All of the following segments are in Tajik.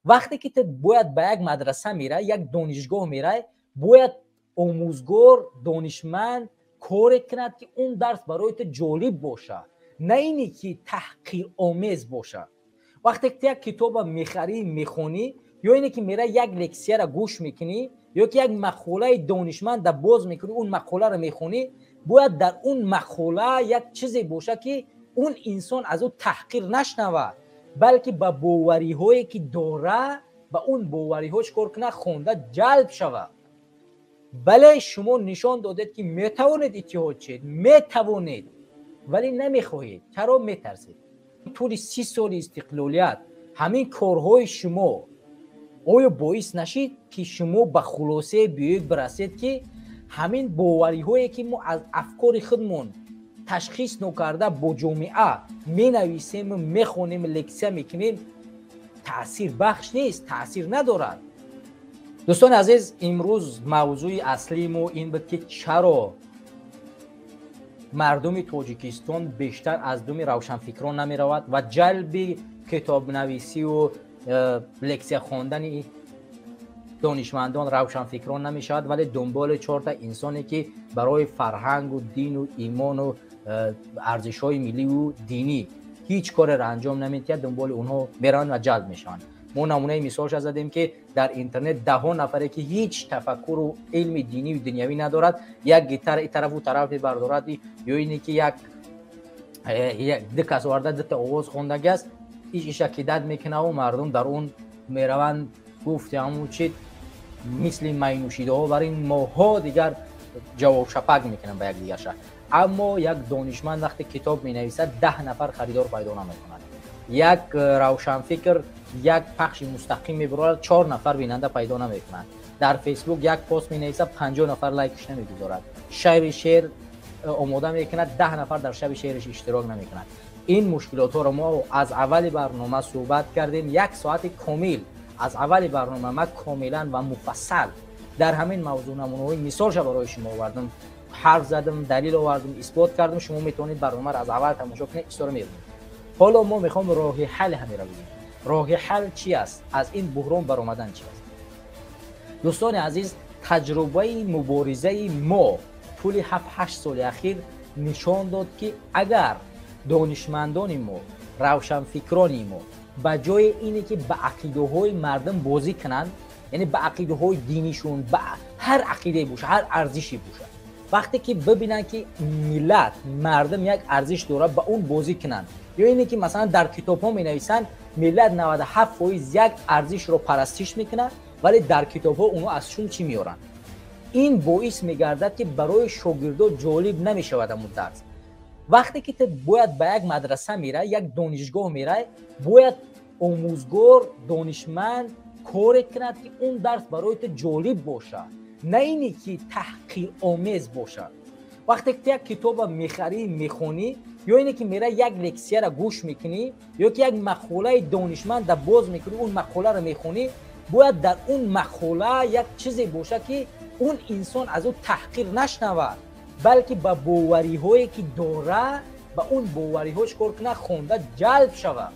Вақте ки ту бояд ба як мадраса мерай, як донишгоҳ мерай, бояд омӯзгор, донишманд коре кунад, ки он дарс барои ту ҷолиб бошад, на ине ки таҳқиромез бошад. Вақте ки ту як китоба мехарӣ, мехонӣ, ё ине ки мерай, як лексияро гӯш мекунӣ, ё ки як мақолаи донишманда боз мекунӣ, он мақоларо мехонӣ, бояд дар он мақола як чизе бошад, ки он инсон аз ӯ таҳқир нашнавад, балки ба бовариҳое ки дора, ба он бовариҳо чӣ кор кунад? Хонда ҷалб шавад. Бале, шумо нишон додед, ки метавонед иттиҳод шед, метавонед, вале намехоҳед. Чаро метарсед? Тӯли 30 соли истиқлолият ҳамин корҳои шумо оё боис нашид, ки шумо ба хулосае биёед, бирасед, ки ҳамин бовариҳое ки мо аз афкори худмон ташхис нокарда бо ҷомеа менависему мехонем, лексия мекунем, таъсирбахш нест, таъсир надорад? Дӯстони азиз, имрӯз мавзӯи аслии мо ин буд, ки чаро мардуми Тоҷикистон бештар аз думи равшанфикрон намеравад ва ҷалби китобнависию лексия хондани донишмандон, равшанфикрон намешавад, вале дунболи чорта инсоне ки барои фарҳангу дину имону арзишҳои милливу динӣ ҳеҷ кореро анҷом намедиҳад, дунболи онҳо мераванд ва ҷалб мешаванд. Мо намунаи мисолша задем, ки дар интернет даҳҳо нафаре ки ҳеҷ тафаккуру илми динию дунявӣ надорад, як гитара и тарафу тараф мебардорад, ё ине ки як ду кас оварда, дута овоз хондаги аст, иш иша кидат мекунаву мардум дар он мераванд. Гуфти ҳамун чи, мисли майнӯшидаҳо бар ин моҳҳо дигар ҷавобшапак мекунанд ба якдигарша. Аммо як донишманд вақте китоб менависад, 10 нафар харидор пайдо намекунад. Як равшанфикр як пахши мустақим мебарорад, чор нафар бинанда пайдо намекунад. Дар Фейсбук як пост менависад, 50 нафар лайкш намегузорад. Шаби шеър омода мекунад, 10 нафар дар шаби шеъраш иштирок намекунад. Ин мушкилотҳоро мо аз аввали барнома суҳбат кардем, як соати комил аз аввали барнома ман комилан ва муфассал дар ҳамин мавзӯъ намунаҳои мисолша барои шумо овардам, ҳарф задам, далил овардам, исбот кардам. Шумо метавонед барномаро аз аввал тамошо кунед, чизҳоро мебинед. Ҳоло мо мехоҳем роҳи ҳалли ҳамеро бигӯем. Роҳи ҳал чи аст? Аз ин буҳрон баромадан чи аст? Дӯстони азиз, таҷрибаи муборизаи мо тӯли 7-8 соли ахир нишон дод, ки агар донишмандони мо, равшанфикрони мо ба ҷои ине ки ба ақидаҳои мардум бозӣ кунанд, яъне ба ақидаҳои динишон, ба ҳар ақидае бошад, ҳар арзише бошад, вақте ки бибинанд, ки миллат, мардум як арзиш дорад, ба он бозӣ кунанд, ё ине ки масалан дар китобҳо менависанд, миллат 97% як арзишро парастиш мекунад, вале дар китобҳо онҳо аз чун чӣ меоранд, ин боис мегардад, ки барои шогирдо ҷолиб намешавад ҳамун дарс. Вақте ки ту бояд ба як мадраса мерай, як донишгоҳ мерай, бояд омӯзгор, донишманд коре кунад, ки он дарс барои ту ҷолиб бошад, на ине ки таҳқиромез бошад. Вақте ки ту як китоба мехарӣ, мехонӣ, ё ине ки мерай, як лексияро гӯш мекунӣ, ё ки як мақолаи донишманда боз мекунӣ, он мақоларо мехонӣ, бояд дар он мақола як чизе бошад, ки он инсон аз ӯ таҳқир нашнавад, балки ба бовариҳое ки дора, ба он бовариҳо чӣ кор кунад? Хонда ҷалб шавад.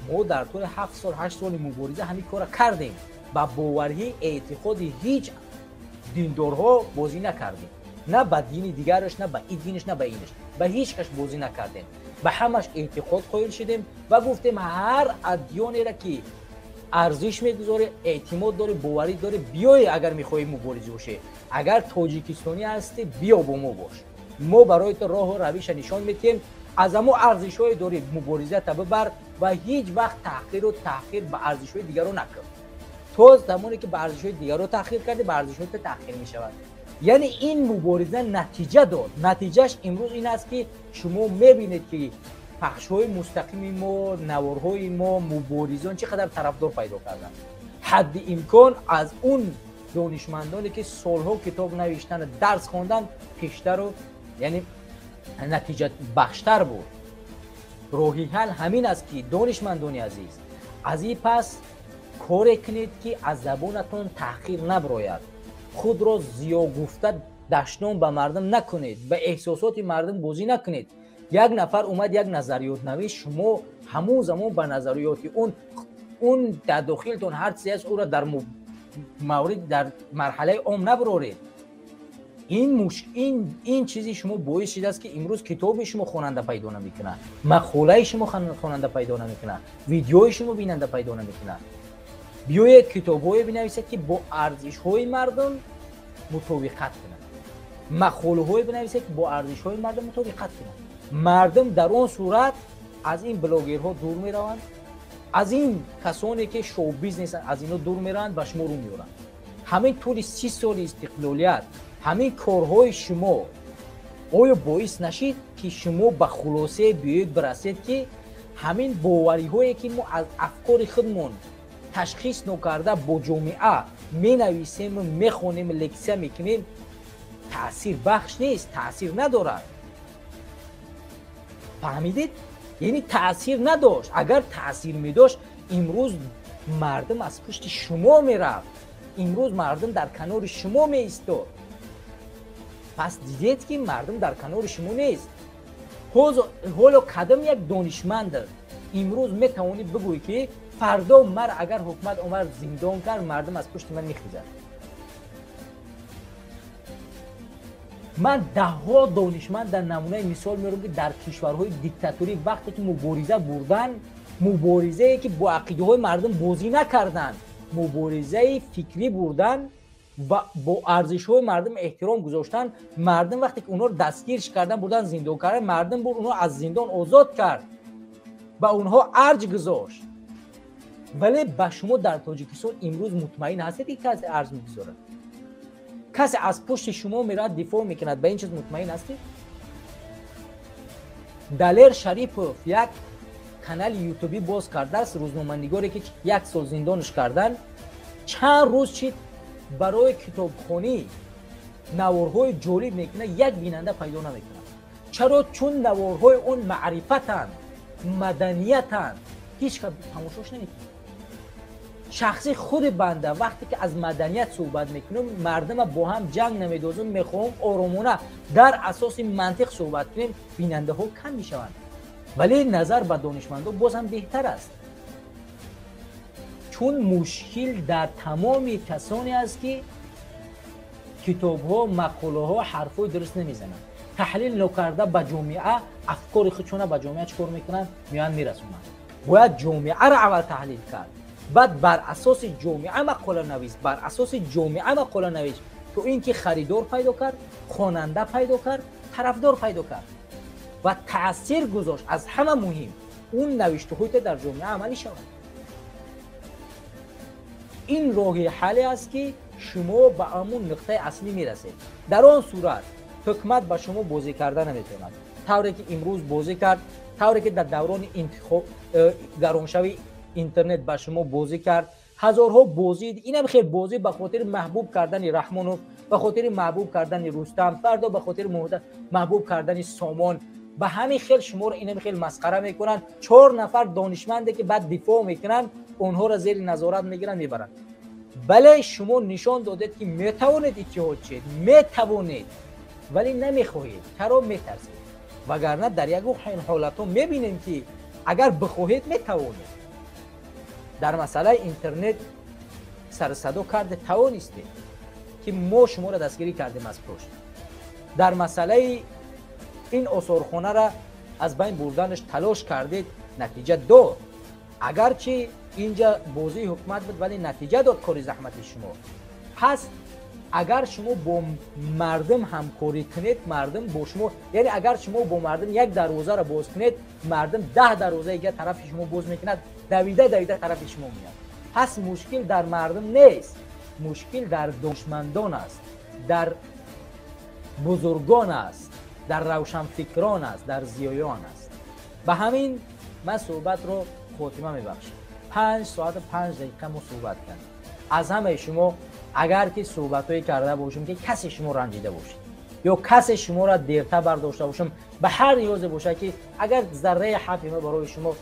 Мо дар тӯли 7 сол, 8 соли мубориза ҳамин корро кардем. Ба боварӣ, эътиқоди ҳеҷ диндорҳо бозӣ накардем, на ба дини дигараш, на ба ин динаш, на ба инаш, ба ҳеҷ кас бозӣ накардем. Ба ҳамаш эътиқод қоил шудем ва гуфтем: ҳар адёнеро ки арзиш мегузорӣ, эътимод дорӣ, боварӣ дорӣ, биёй. Агар мехоҳӣ муборизӣ бошӣ, агар тоҷикистонӣ ҳастӣ, биё, бо мо бош. Мо барои ту роҳу равиша нишон медиҳем. Аз ҳамо арзишҳое дорӣ, муборизата бибар ва ҳеҷ вақт таҳқиру таҳқир ба арзишҳои дигарро накун. То замоне ки ба арзишҳои дигарро таҳқир кардӣ, ба арзишҳои ту таҳқир мешавад. Яъне ин мубориза натиҷа дод. Натиҷааш имрӯз ин аст, ки шумо мебинед, ки пахшҳои мустақими мо, наворҳои мо, муборизон чӣ қадар тарафдор пайдо карданд. Ҳадди имкон аз он донишмандоне ки солҳо китоб навиштану дарс хондан пештару, яъне натиҷабахштар буд. Роҳи ҳал ҳамин аст, ки донишмандони азиз, аз ин пас коре кунед, ки аз забонатон таҳқир наброяд. Худро зиёгуфта дашном ба мардум накунед, ба эҳсосоти мардум бозӣ накунед. Як нафар омад, як назариёт навишт, шумо ҳамон замон ба назариёти он Он дар дохилтон ҳар чизе аст, ӯро дар маврид дар марҳалаи ом набароред. Ин чизи шумо боис шудааст, ки имрӯз китоби шумо хонанда пайдо намекунад, мақолаи шумо хонанда пайдо намекунад, видеои шумо бинанда пайдо намекунад. Биёед китобҳое бинависед, ки бо арзишҳои мардум мутобиқат кунад, мақолаҳое бинависед, ки бо арзишҳои мардум мутобиқат кунад. Мардум дар он сурат аз ин блогерҳо дур мераванд, аз ин касоне ки шоу-бизнесанд, аз ино дур мераванд, ба шумо рӯ меоранд. Ҳамин тӯли 30 соли истиқлолият ҳамин корҳои шумо оё боис нашид, ки шумо ба хулосае биёед бирасед, ки ҳамин бовариҳое, ки мо аз афкори худмон ташхис нокарда бо ҷомеа менависему мехонем, лексия мекунем, таъсирбахш нест, таъсир надорад? Фаҳмидед? Яъне таъсир надошт. Агар таъсир медошт, имрӯз мардум аз пушти шумо мерафт, имрӯз мардум дар канори шумо меистод. Пас дидед, ки мардум дар канори шумо нест. Ҳоло кадом як донишманд имрӯз метавонӣ бигӯӣ, ки фардо мар агар ҳукумат омад зиндон кард, мардум аз пушти ман мехезад? Ман даҳҳо донишманд дар намунаи мисол меорам, ки дар кишварҳои диктаторӣ вақте ки мубориза бурдан, муборизае ки бо ақидаҳои мардум бозӣ накарданд, муборизаи фикрӣ бурдан ва бо арзишҳои мардум эҳтиром гузоштан, мардум вақте ки онҳоро дастгирш кардан, бурдан зиндон кардан, мардум бур онҳо аз зиндон озод кард, ба онҳо арҷ гузошт. Вале ба шумо дар Тоҷикистон имрӯз мутмаин ҳастед, ки касе арҷ мегузорад, касе аз пушти шумо меравад, дифоъ мекунад? Ба ин чиз мутмаин ҳастед? Далер Шарипов як канали ютубӣ боз кардааст, рӯзноманигоре, ки як сол зиндонаш кардан, чанд рӯз чид барои китобхонӣ наворҳои ҷолиб мекунад, як бинанда пайдо намекунад. Чаро? Чун наворҳои он маърифатанд, маданиятанд, ҳеҷ кас тамошош намекунад. Шахси худи банда вақте ки аз маданият суҳбат мекунем, мардума бо ҳам ҷанг намедозем, мехоҳем оромона дар асоси мантиқ суҳбат кунем, бинандаҳо кам мешаванд. Вале назар ба донишмандо боз ҳам беҳтар аст, чун мушкил дар тамоми касоне аст, ки китобҳо, мақолаҳо, ҳарфҳои дуруст намезананд, таҳлил нокарда ба ҷомеа афкори худшона ба ҷомеа чӣ кор мекунанд? Меоянд, мерасонанд. Бояд ҷомеаро аввал таҳлил кард, баъд бар асоси ҷомеа мақола навис, бар асоси ҷомеа мақола навис, то ин ки харидор пайдо кард, хонанда пайдо кард, тарафдор пайдо кард ва таъсир гузошт. Аз ҳама муҳим, он навиштаҳоите дар ҷомеа амалӣ шавад. Ин роҳи ҳалле аст, ки шумо ба ҳамун нуқтаи аслӣ мерасед. Дар он сурат ҳукумат ба шумо бозӣ карда наметавонад, тавре ки имрӯз бозӣ кард, тавре ки дар даврони гароншавии интернет ба шумо бозӣ кард, ҳазорҳо бозӣ. Инам хел бозӣ ба хотири маҳбуб кардани Раҳмонов, ба хотири маҳбуб кардани Рустам, фардо ба хотири маҳбуб кардани Сомон, ба ҳамин хел шуморо инам хел масхара мекунанд. Чор нафар донишманде, ки баъд дифоъ мекунанд, онҳоро зери назорат мегиранд, мебаранд. Бале, шумо нишон додед, ки метавонед иттиҳод шед, метавонед, вале намехоҳед. Чаро? Метарсед. Вагарна дар ягон ҳолатҳо мебинем, ки агар бихоҳед, метавонед. Дар масъалаи интернет сарсадо карде, тавонистед, ки мо шуморо дастгирӣ кардем аз пушт. Дар масъалаи ин осорхонара аз байн бурданаш талош кардед, натиҷа дод. Агарчи инҷа бозии ҳукумат буд, вале натиҷа дод кори заҳмати шумо. Пас агар шумо бо мардум ҳамкорӣ кунед, мардум бо шумо, яъне агар шумо бо мардум як дарвозаро боз кунед, мардум 10 дарвозаи дигар тарафи шумо боз мекунад, давида давида тарафи шумо меяд. Пас мушкил дар мардум нест, мушкил дар донишмандон аст, дар бузургон аст, дар равшанфикрон аст, дар зиёён аст. Ба ҳамин ман суҳбатро хотима мебахшам. 5 соату 5 дақиқа мо суҳбат кардем. Аз ҳамаи шумо агар ки суҳбатҳое карда бошем, ки касе шумо ранҷида бошед ё касе шуморо дертар бардошта бошам, ба ҳар ниёзе бошад, ки агар зарраи ҳарфи ма барои шумо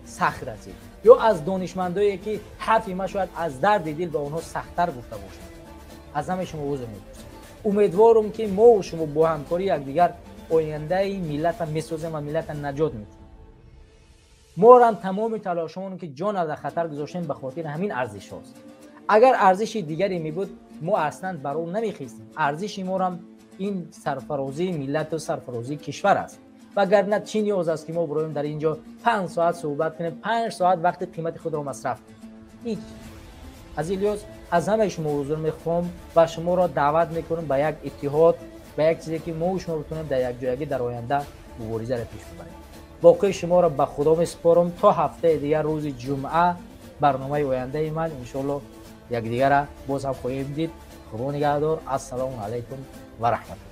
сахт расид ё аз донишмандое, ки ҳарфи ма шояд аз дарди дил ба онҳо сахттар гуфта бошам, аз ҳамаи шумо узр мепурсам. Умедворум, ки мову шумо бо ҳамкории якдигар ояндаи миллата месозем ва миллата наҷот медиҳем. Мо ҳам тамоми талошамон, ки ҷон дар хатар гузоштем, ба хотири ҳамин арзиш ҳост. Агар арзиши дигаре мебуд, мо аслан бар он намехестем. Арзиши мо ҳам ин сарфарозии миллату сарфарозии кишвар аст. Вагарна чӣ ниёз аст, ки мо бироем дар инҷо 5 соат суҳбат кунем, 5 соат вақти қимати худро масраф кунем? Ҳеҷ. Аз ин лиҳоз аз ҳамаи шумо узр мехоҳам ва шуморо даъват мекунам ба як иттиҳод, ба як чизе, ки мо шумо битонем дар якҷоягӣ дар оянда муборизаро пеш бибарем. Боқии шуморо ба Худо месупорам то ҳафтаи дигар, рӯзи ҷумъа, барномаи ояндаи ман, иншоалло, якдигара боз ҳам хоҳем дид. Худо нигаҳдор. Ассалому алайкум ва раҳматуллоҳ.